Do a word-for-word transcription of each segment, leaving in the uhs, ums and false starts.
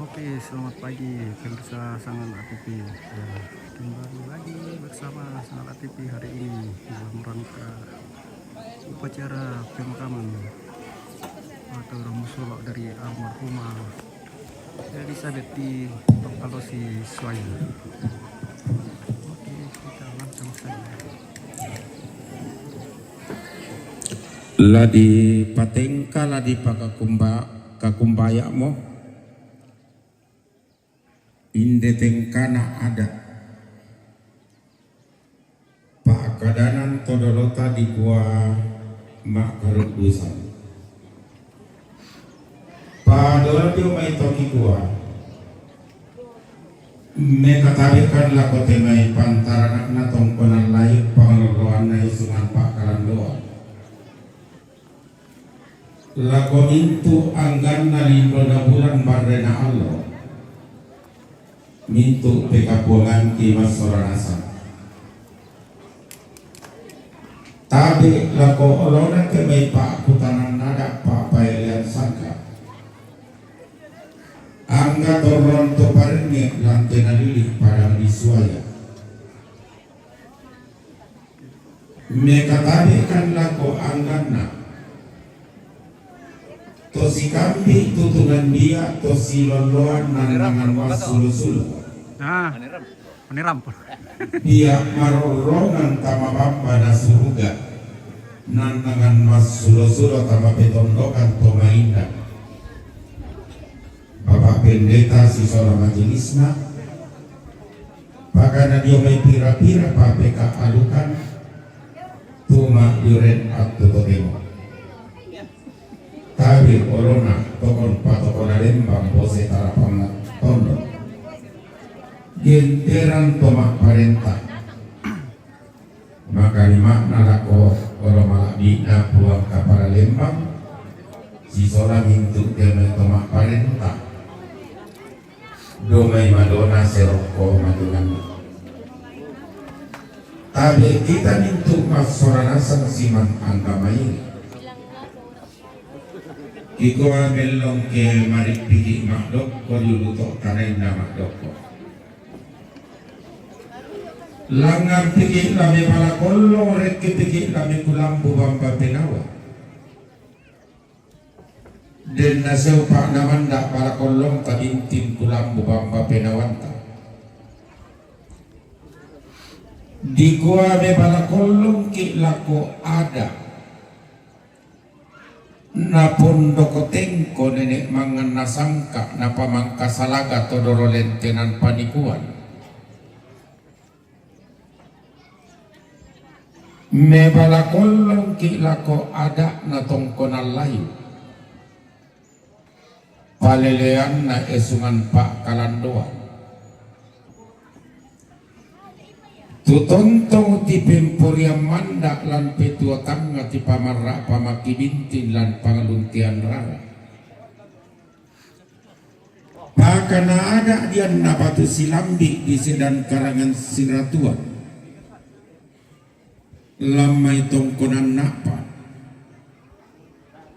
Oke, selamat pagi pemirsa Sangala T V. Ya, kembali lagi bersama Sangala T V hari ini dalam rangka upacara pemakaman atau ramusolok dari almarhumah Elizabeth di Tokalosi Suaya. Oke, kita langsung saja. La dipatengka, la dipakakumba-, kakumbaya'mo. Inde tengkana ada'. Pa'kadanan to dolota dikua ma'karuddusan. Padolo dio mai to kikua, mekatabekan lako te mai pantaranakna tongkonan lain pangaloloanna isungan pa'kalandoan. Lako mintu' angganna lindona bulan barrena allo, mintu' pekapuangangki massola nasang. Tabe' lako olona te mai pa'kutananna ada' pa'paelean sangka. Angga torron to parengnge' lan te nalili' padang di Suaya. Mekatabekan lako angganna to sikambi' tutungan bia' to silolloan nannangan massulo-sulo. Ah, maniram. Bia' marorrongan tama bambana suruga nannangan massulo-sulo tama petondokan to maindan. Bapak Pendeta sisola majelisna, pagana dio mai pira-pira papeka'alukan, tuma' dio ren attu totemo. Tabe' olona tokon patokona lembang bose tarapang tondo. Genteran to ma'parenta. Makalima'na lako olo mala'bi'na Puang Kapala Lembang, sisola mintu' te mai to ma'parenta. Domai madona serokko matunanna. Tabe' kita mintu' massola nasang siman angga mai. Kikua mellong ke marippiki' ma'dokko diulu to tanainna ma'dokko. Langngampiki' lame pala kollong, rekkepiki' lame kulambu bamba penawa. Den naseupa' namanda' pala kollongta bintin kulambu bamba penawanta. Dikua me pala kollongki' lako ada'. Napondoko tengko nene' mangngan nasangka', napamangka salaga to doro lentenan panikuan. Mebala kollongki' lako ada'na tongkonan layu, paleleanna esungan pa'kalandoan. Tu tontong tipemporian manda' lan petuotangnga tipamarra' pamakki bintin lan pangluntean rara. Pakana ada' dianna batu silambi' di sedan karangan siratuan. Lan mai tongkonan na'pa.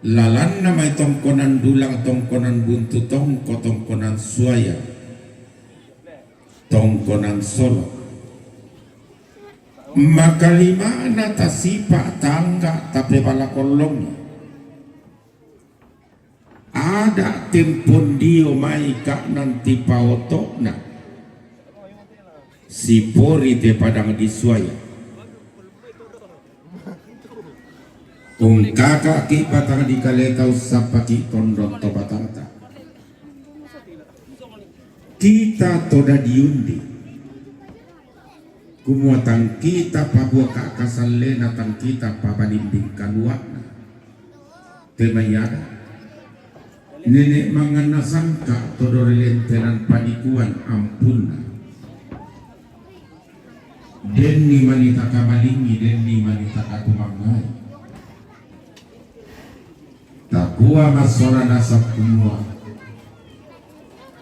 Lalanna mai tongkonan dulang, tongkonan buntu tongko, tongkonan suaya, tongkonan solo. Makalima'na tasipa' tangga' tapebala kollongi. Ada' tempon dio mai ka'nang tipaoto'na. Sipori te padang di suaya. Ungkaka'ki' batang di kaleta, ussappaki' tondon to batangta. Kita to dadi undi. Kumua tang kita pabuaka' kasallena, tang kita pabalimbing kalua'na. Te mai ada'. Nene' mangngan nasangka' to doro ri lentenan panikuan ampunna. Denni mani takamalingi, denni mani takatumangngai. Takua massola nasang kumua,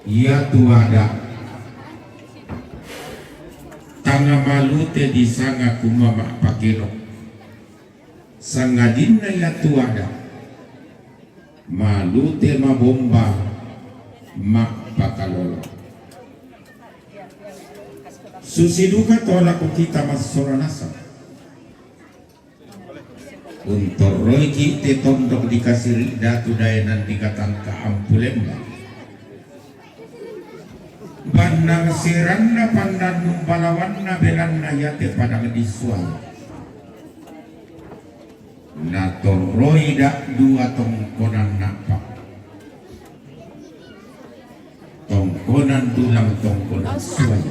iatu ada' tang malute disanga kumua ma'pakero. Sangadinna iatu ada' malute mabomba Ma'pakalolo. Susi duka to lako kita massola nasang. Untorroiki te tondok dikasiri datu daenan dikatangka ampulemba. Bannang siranna pannannung balawanna belanna iate padang dissuai. Natorroi da dua tongkonan na'pa. Tongkonan dulang tongkonan suai.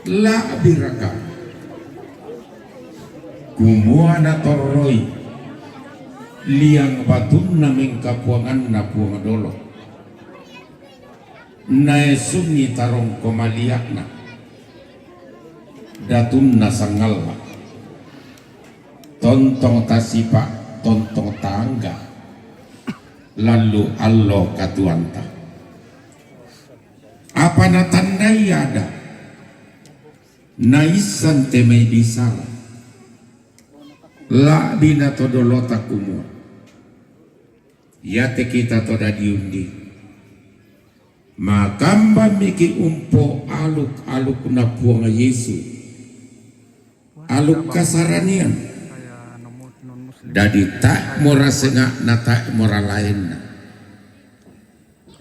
La'biraka. Kumua natorroi liang batunna mengkapuanganna Puang Dolo. Naesungi tarongko maliakna. Datunna sangalla. Tontong tasipa, tontong tangga. Lallu allo katuanta. Apa natandai ada, naissan te mai bisara. La'bi na to dolota kumua. Iate kita to dadi undi. Makambammiki umpo aluk-alukna Puang Yesu. Aluk kasaranian. Dadi tae mora senga'na, tae mora laenna.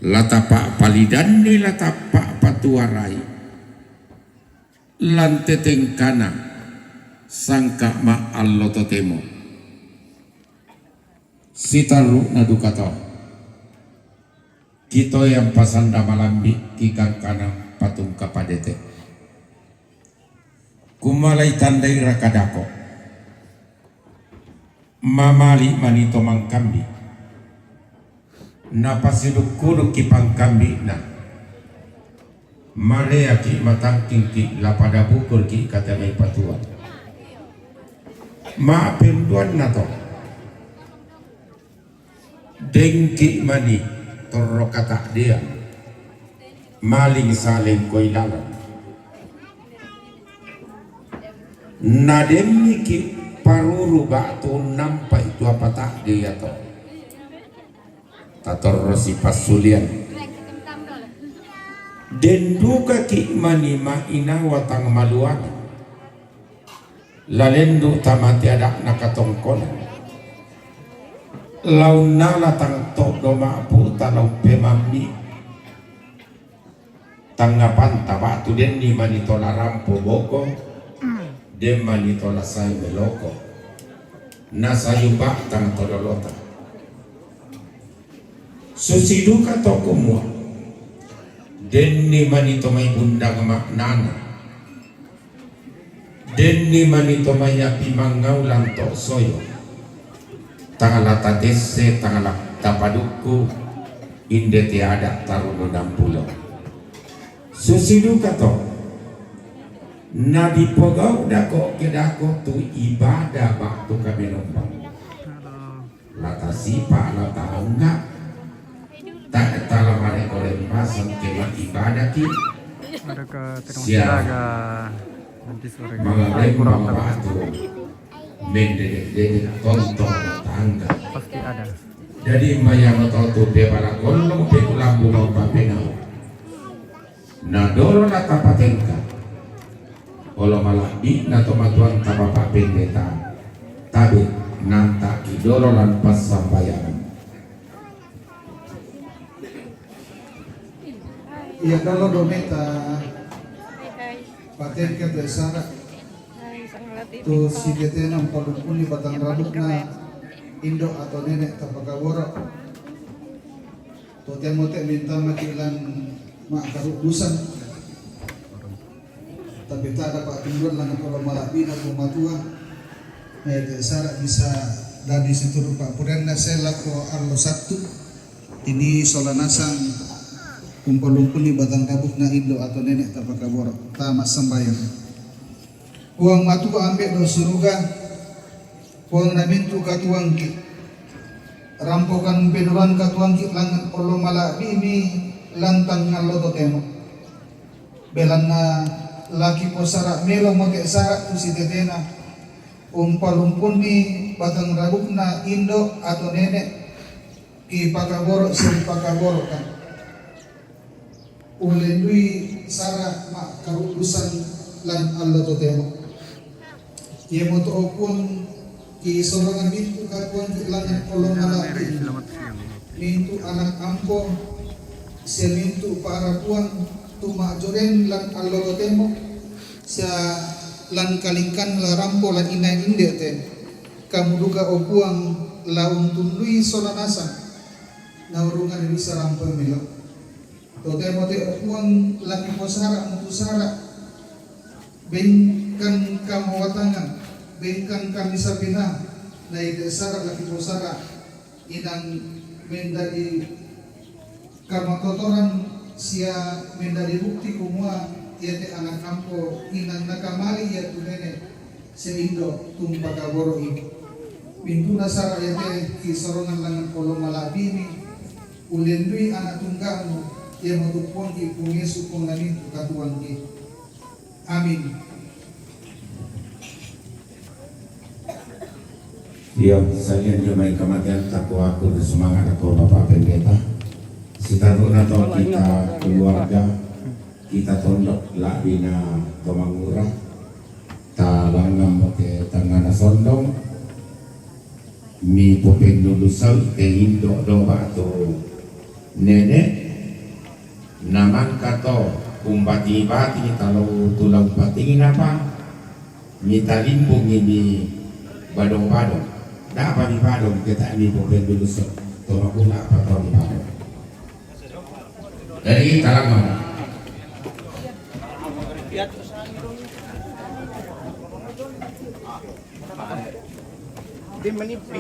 Latapa palidanni, latapa patuarai. Lante tengkana sangka ma allo totemo. Sitarru'na duka to. Kitoyang pasanda malambi, kikangkana patungka padete. Kumalai tandaira kadako. Mamali mani to mangkambi. Napasidukku-dukki pangkambina. Mareaki matangkingki lapada bukurki katamai patuan. Ma'penduanna to. Dengki mani torro kata'dean. Maling saleng koi lalang. Nademmiki paruru ba'tu nampai tu apa ta'de iato. Tatorrosi passulian. Dendukaki mani ma inawa tang maluana. Lalendu tamate ada'na katongkonan. Launna latang toddo ma'puta laung pemammi. Tangngapanta ba'tu denni mani to larampo boko, den mani to lasai meloko. Nasayu ba'tang to dolota. Susi duka to kumua, denni mani to mai bundang ma'nana. Denni mani to mai api mangngau lanto soyo. Tang la tatesse, tang la tapadukku, inde te ada tarunnu nampulo. Susi duka to. Nadipogau dako kedako tu ibadah ba'tu kamenombang. Latasipa, latangga. Tak tala mare kore pasang kema ibadaki. Ada ke tenung siaga nanti sore. Mengalai kurang batu. Mendedek-dedek tontong tangga. Pasti ada. Jadi maya mototu pe pala kollong pe kulambu mampa penau. Nadolo natapatengka. Olo malabbi na tomatuanta Bapak Pendeta. Tabe nantaki dolo lan passambayangan. Iya dolo dometa patengka tu sara tu sitetena umpalumpunni batang rabukna indo atau nenek tapakaboro. Totemo te minta maki lan ma'karubbusan. Tapi tak ada pa'tunduan lan olo malabbi na Puang Matua. Eh, te sara bisa dadi situru pa'purenna selako allo Sattu. Ini sola nasang umpalumpunni batang rabukna indo atau nenek tapakaboro. Ta massambayang. Puang Matua Ambe do suruga, Puang na mintu katuangki. Rampokan penuruan katuangki langngan olo malabbi mi lantang allo totemo. Belanna laki posara melo mote sara tu sitetena. Umpalumpunni batang rabukna indo atau nenek. Pakaboro' sibawa pakaboro'kan. Ullendu'i sara' ma'karuddusan lan allo totemo. Iamoto, o Puang, kisorongan mintu' katuoangki' langngan olong mala'bi', mintu' anak ampo, sia mintu' pa'rapuang tu ma'joren lan allo totemo, sia lan kalingkan la rampo lan inang inde' te. Kamu duka, o Puang, la untundui sola nasang, naurungan ri bisa rampo melo. Totemo te, o Puang, la kiposara' mutu sara', bengkan kamuwatangan, bengkan kami sapena, na iate sara' la kiposara', inang mendadi kamatotoran sia mendadi bukti kumua iate anak ampo inang nakamali ia tu nene' sia indo' tu umpakaboro'i. Mintu'na sara' iate kisorongan langngan olong mala'bi'mi, ullendu'i anak tungga'mu, iamotu Puangki Puang Yesu Puang na mintu' katuoangki. Amin. Iyo, salian dio mai kamatean, takuaku ri sumanga' dako Bapak Pendeta. Sitaru'na to kita keluarga, kita tondok la'bina to Mangura, talangngan mo ke tangngana sondong, mipopennulu sau' te indo' do ba'tu nene', namangka to umbati-bati talo tulang patingi napa, mitalimbungi mi badong-badong. Dapa mi badong, keta mipopennulu sau' to makuna apa to mi badong. Jadi, talangngan. Dia menipu.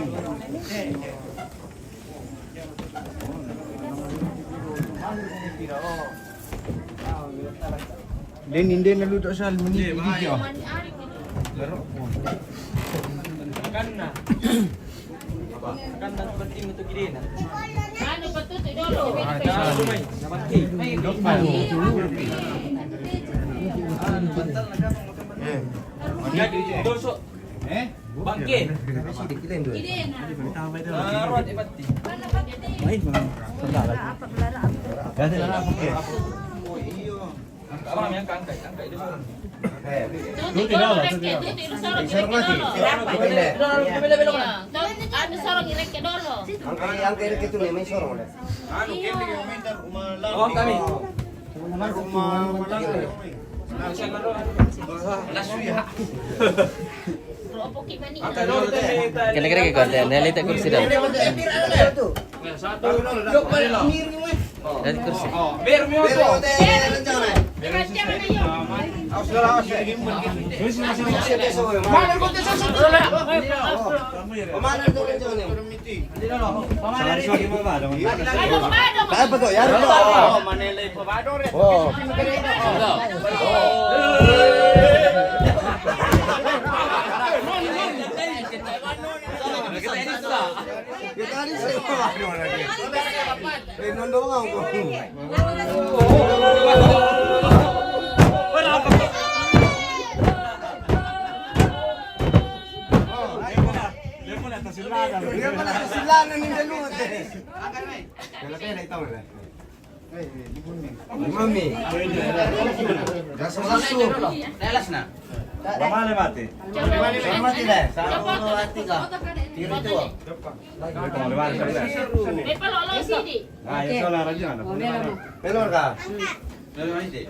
Den, den na luto sal menipu dia. Karena Kan nang penting untuk idena. Anu, betul tu dulu. Ah, dah, rumah. Dapat ki. Jadi, dosok. Eh? Bangke. Idena. Ah, ruat ibatti. Main, Bang. Sebentar lagi. Ganti lah, Bang. Oh, iyo. Angka, Bang, angka, angka, angka itu sorong. Eh, tuti dolo, tuti dolo. Tuti dolo, sorong, sorong mati. Sorong mati. Belok, belok, belok. Iya. Anu, sorong, irekke dolo. Angka, angka irekke tu memang sorong, le. Anu, kempe yang minta rumah lagi. Oh, kami. Rumah lagi. Lasu ya. Kira-kira ke konten, neli te kursi dong. Neli kursi. Mana itu rencana? Dai pa to, iyaro to. Oh, manelei pa bado re. Oh. Kita ini pa bado re. Eh, non doang ko. Dia mana tasilana ni dia lu te. Bela-bela itu, bela. Mami. Gas masuk. Telas na. Mama le mati. Mama mati le. Satu, dua, tiga. Kiri tu. Mama le mati. Nah, ya sola raja. Pelor ka? Pelor mati.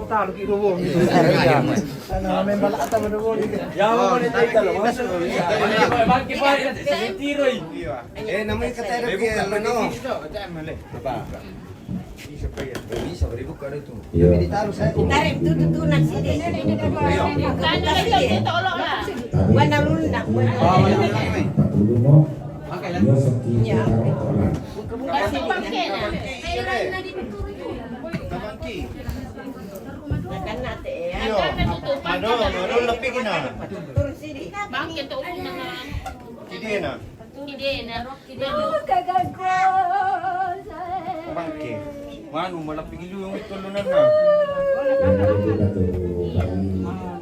Tahu ki dobo. Iya. Sana memang tak tahu dobo. Ya, mau ni tahu kalau masuk. Bangke, bangke, tiroi. Eh, namanya kata ada dia, no. Coba. Bisa, bisa beribu kali tu. Iya. Tapi ditaruh saya. Tarik tu, tu, tu, nak sini. Warna luna. Iya. Iya. Iya. Mado, mado lebih kena. Turun sini. Bangke tu. Idena. Idena. Idena. Bangke. Manu malah pergi lu yang itu lu nana.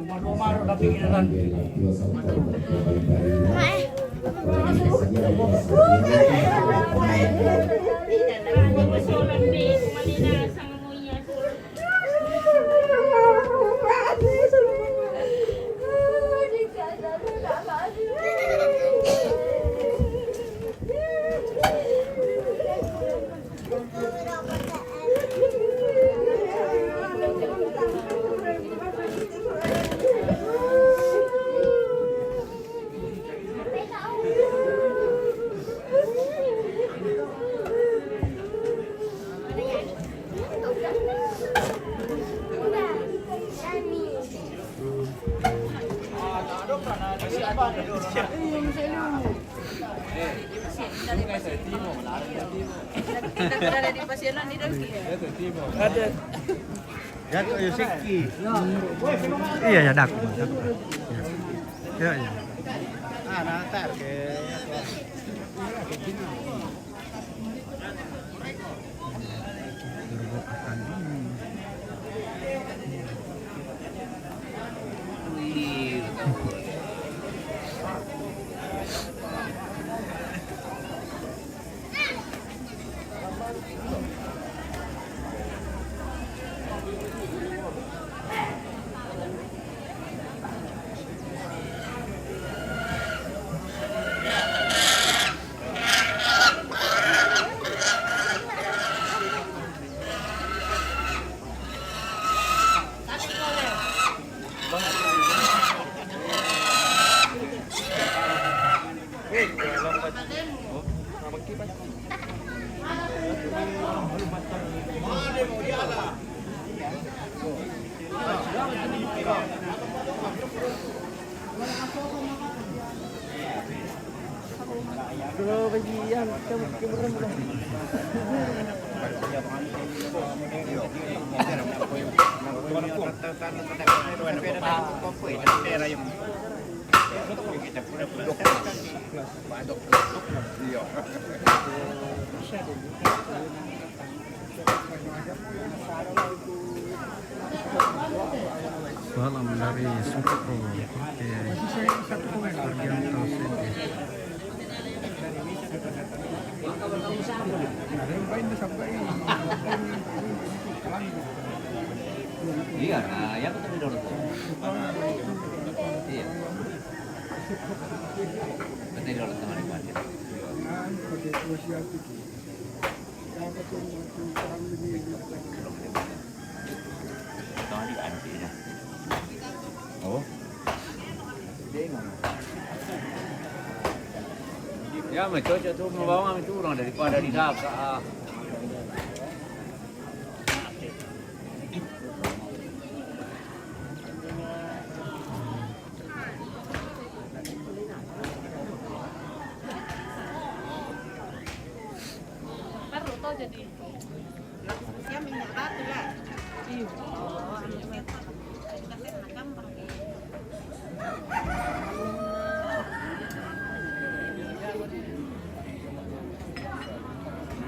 Mado, mado tapi kena. Ada. Ya, tu, ya, Siki. Iya, ya, dak. Ya, ya. Ah, nah, tar ke. Salam dari Sukro. Oke. Sarjito Sede. Iya, nah, ya betul dulu tuh. Iya. Betul dulu teman-teman. Ya, me cocok tu, me bawa kami turun daripada di Dhaka. Ah. Perlu tau jadi. Iya. Oh, anu, kita kan pakai.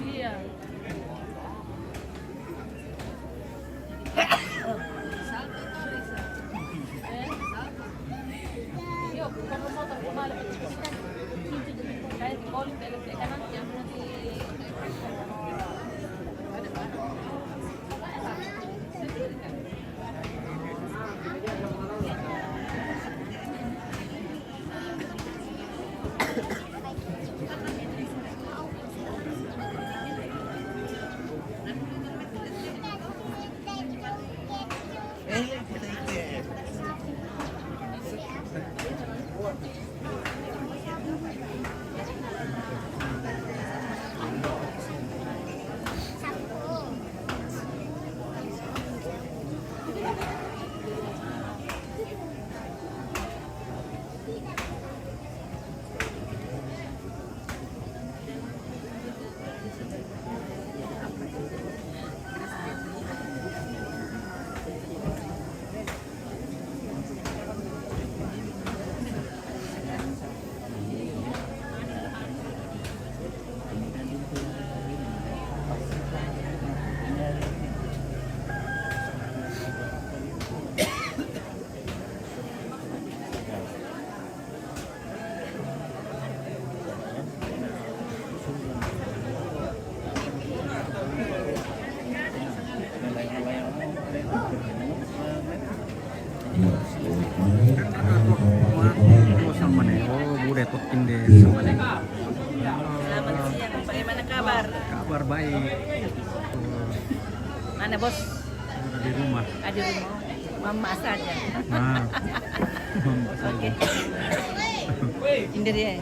Iya. Kabar baik. Mana, Bos? Ada di rumah. Ada di rumah. Mama saja. Nah, mama saja. Oke. Ini dia.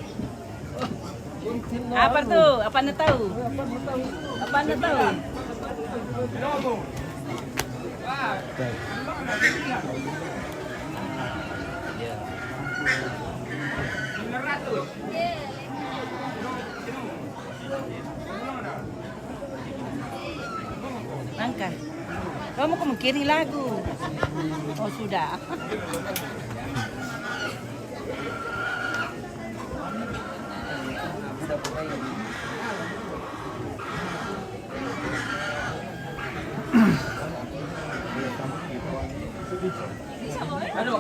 Apa tuh? Apa anda tahu? Apa anda tahu? Langkah. Kamu kok mengkiri lagu? Oh, sudah. Aduh.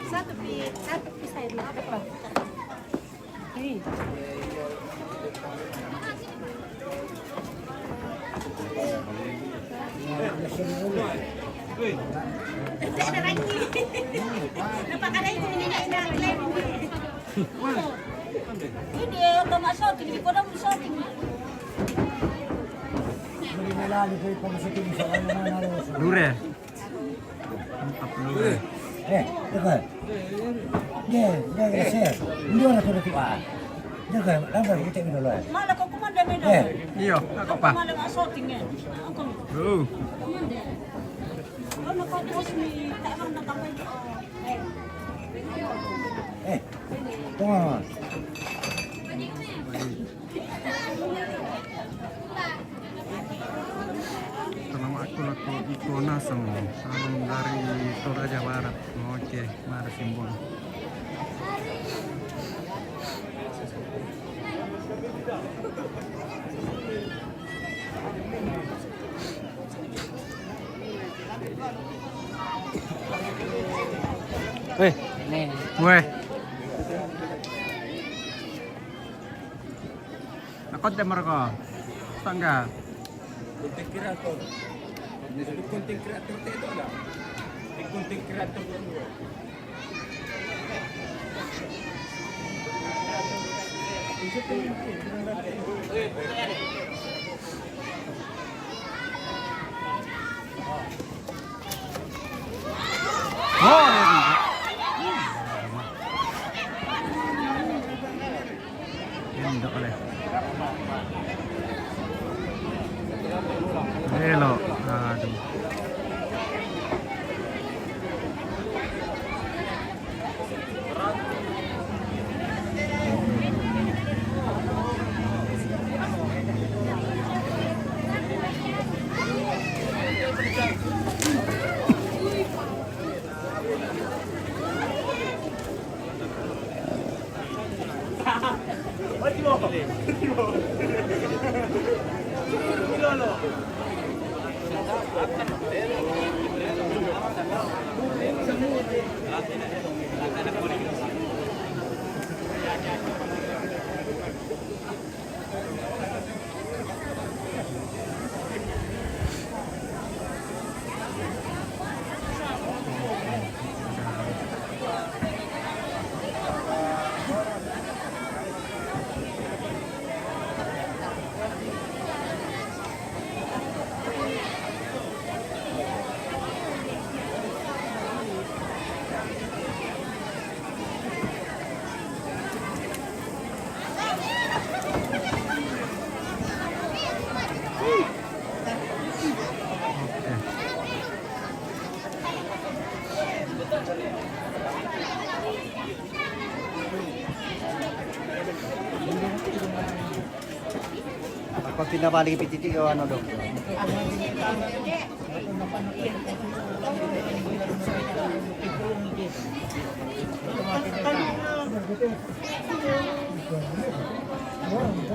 Satu pi, satu pi saya dulu. Dure. Mantap, dure. Eh, dekat. Dia, dia geser. Dia orang sudah tua. Dia kan, lambat kita minum lah. Mana kau komandan ni dah? Eh. Iya, tak apa. Komandan asal tinggal. Aku. Oh. Komandan. Kau nak kau bos ni, tak orang nak sampai. Eh. Eh. Tengok. Selamat aku laku iko naseng. Salam dari Toraja Barat. Oke, mari simbol. Weh. Weh. Takut deh mereka. Tangga. Konten kreator. Jadi konten kreator itu ada. Di konten kreator itu ada. Oh, dia. Indak oleh. Elok. Aduh. Pinabalik pititi o ano do.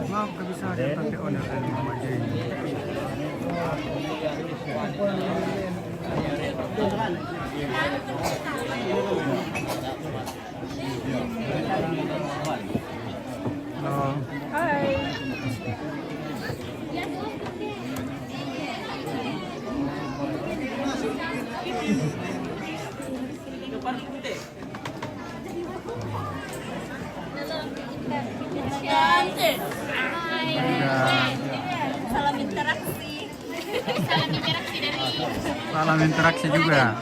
Maaf, kabisa ada tapi owner dari Mama Jane. Hello. Hi. Salam interaksi. Salam interaksi dari Salam interaksi juga.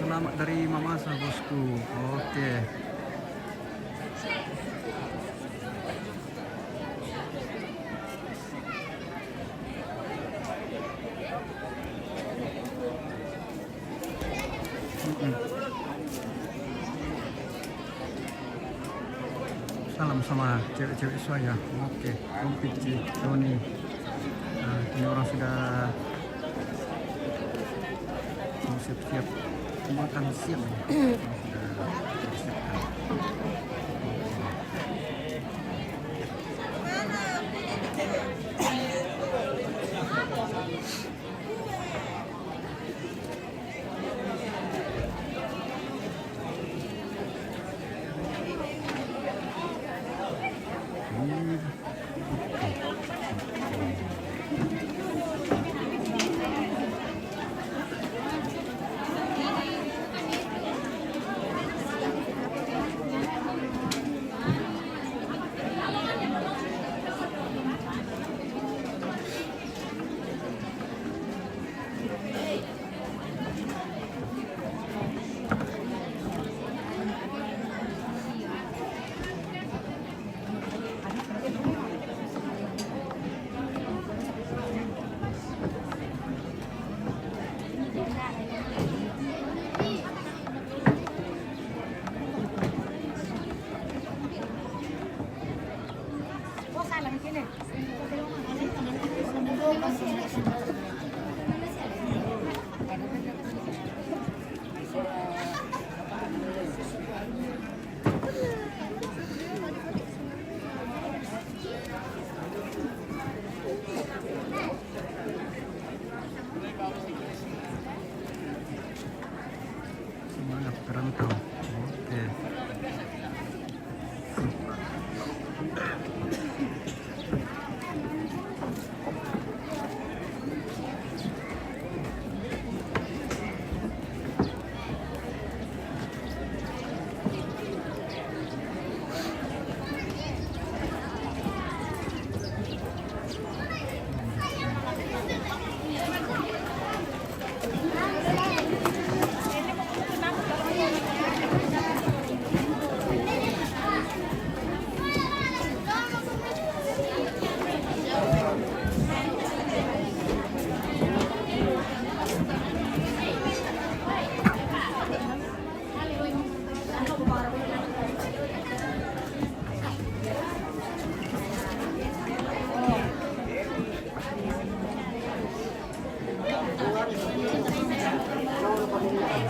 Selamat dari Mamasa, bosku. Oke. Mm-mm. Salam sama cewek-cewek saya. Oke, Om Pici, Doni. Nah, ini orang sudah mau siap-siap makan siang. Sudah siapkan. Semangat perantau. Oke.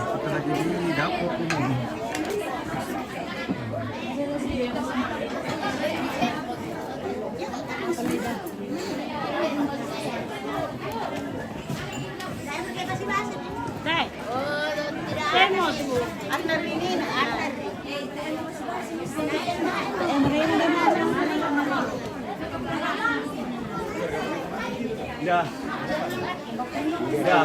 Apalagi di dapur umum. Dai. Temos. Ya. Ya.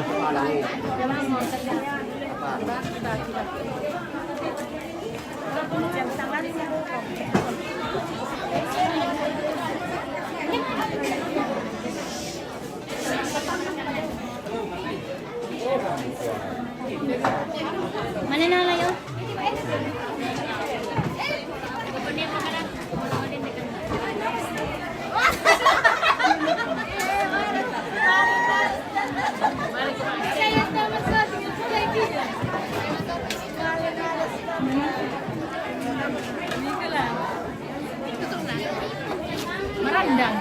Marandang.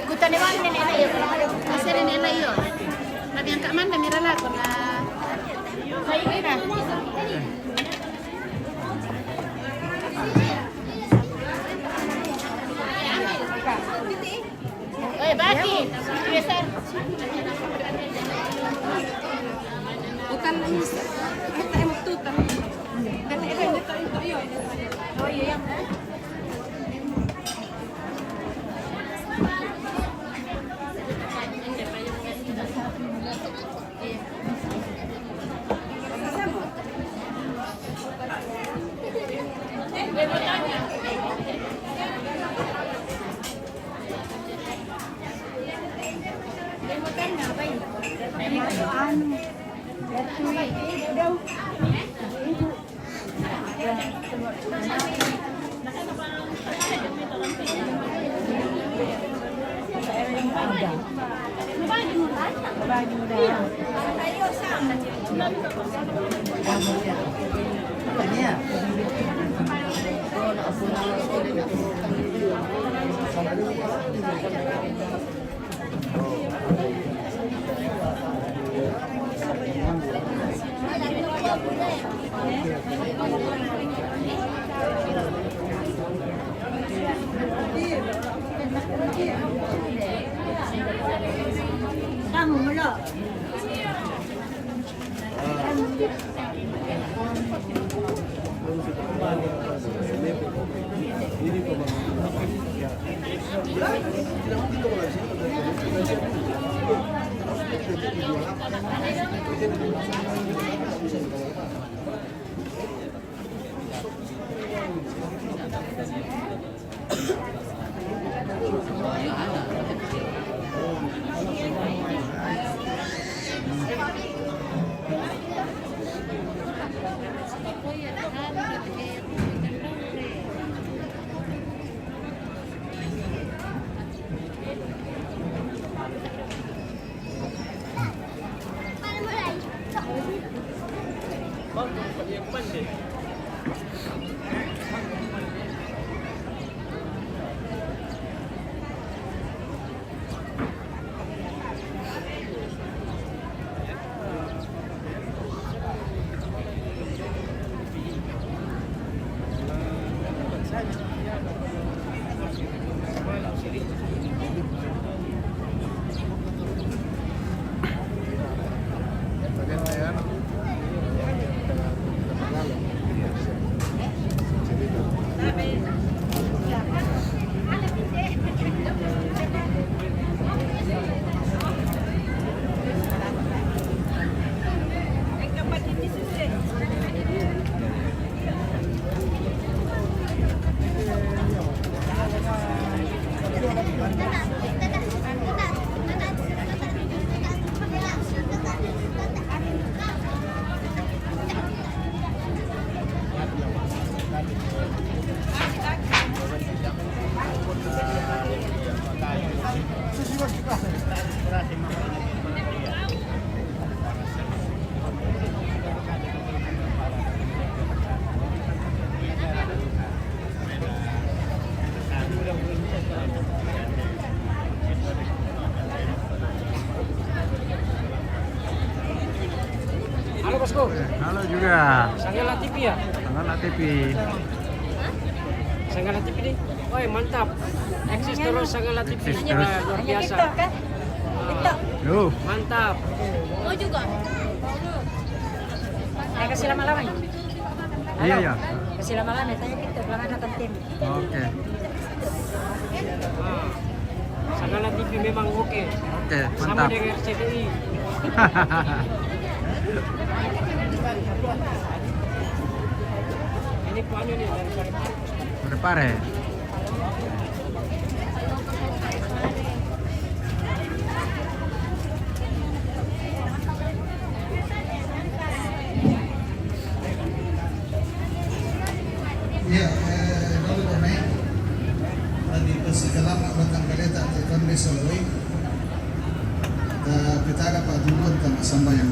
Kutane wang nenek na iyo. Masih nenek na iyo. Nabi angkat mana mira lagu na. Baik na. Eh, baki. Geser. Bukan ini, kita yang tutup. Dan ini yang ditarik, iyo. Oh iya. Halo, Bosku. Halo juga. Sanggala T V ya? Sanggala T V. Sanggala T V nih. Woi, mantap. Eksis terus Sanggala T V. Eksis terus. Nah, luar biasa. TikTok kan? TikTok. Yo. Mantap. Mau juga. Saya kasih lama-lama ya? Iya, halo, iya. Kasih lama-lama ya, tanya TikTok, belum ada konten. Oke. Nah, Sanggala T V memang oke. Oke, sama mantap. Dengan R C T I. Ini puannya nih dari Parepare. Parepare. Iya, eh, kalau kami tadi pas segala mak batang kereta di Konde Soloi, eh, kita dapat duluan sama sambayang.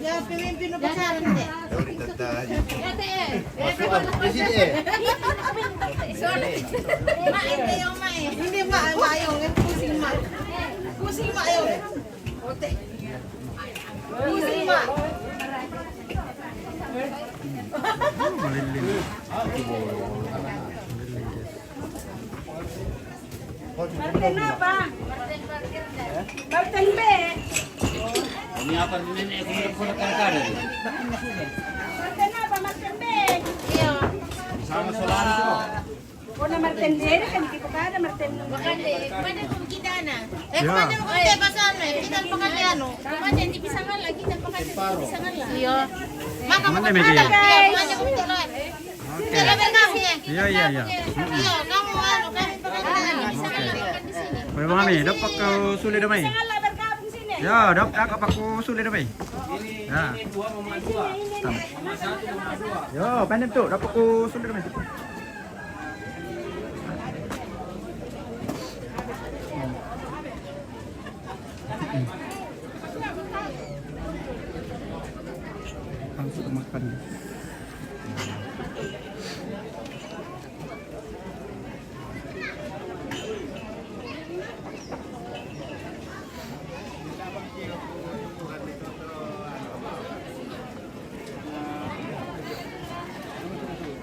Ya, pemimpin upacara, Dek. Sorry, Tante. Masuk, ah. Di sini, eh. Sorry. Mak, ini yang mak, eh. Ini mak, mak yang, eh, pusing mak. Pusing mak yang, eh. Otek. Pusing mak. Melilin. Melilin, guys. Marten apa? Marten B. Ini apa nenek? Aku udah pernah kagak ada. Marten apa? Marten B. Iya. Sama saudara tuh. Oh, na Marten B kan kita ada Marten. Bukan deh, mana pun kita na. Eh, ya. Kemana pun kita pasal na, kita pakai anu. Kemana di pisangan lagi, kita pakai di pisangan lah. Iya. Maka mana, Megi? Iya, kemana pun kita. Oke. Iya, iya, iya. Mm-mm. Oke. Baik, Bang Ami, dapat kau sulit damai? Ya, dapat, dapat aku sulit damai. Ya. Tam. Yo, pendek tu, dapat aku sulit damai. Langsung makan.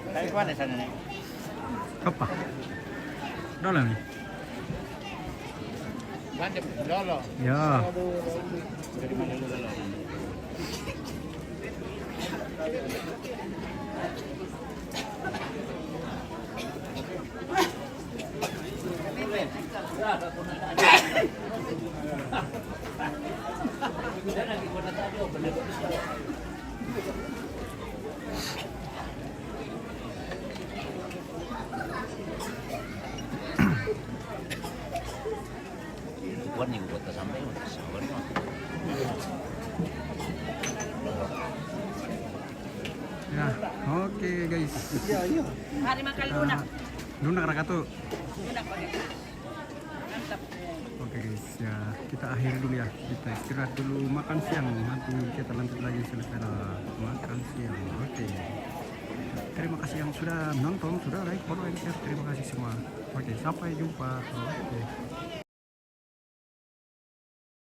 Dari mana sana, Nek? Apa? Dalam ni. Lolo. Ya. Kuat nih buat sampai, sabar nih. Ya, oke, guys. Iya, iya. Hari makan lunak. Lunak raka tu. Lunak pakai. Mantap. Oke, guys, ya, kita akhiri dulu ya. Kita istirahat dulu, makan siang. Nanti kita lanjut lagi, selesai lah makan siang. Oke. Terima kasih yang sudah nonton, sudah like, follow, and share. Terima kasih semua. Oke, sampai jumpa. Oke.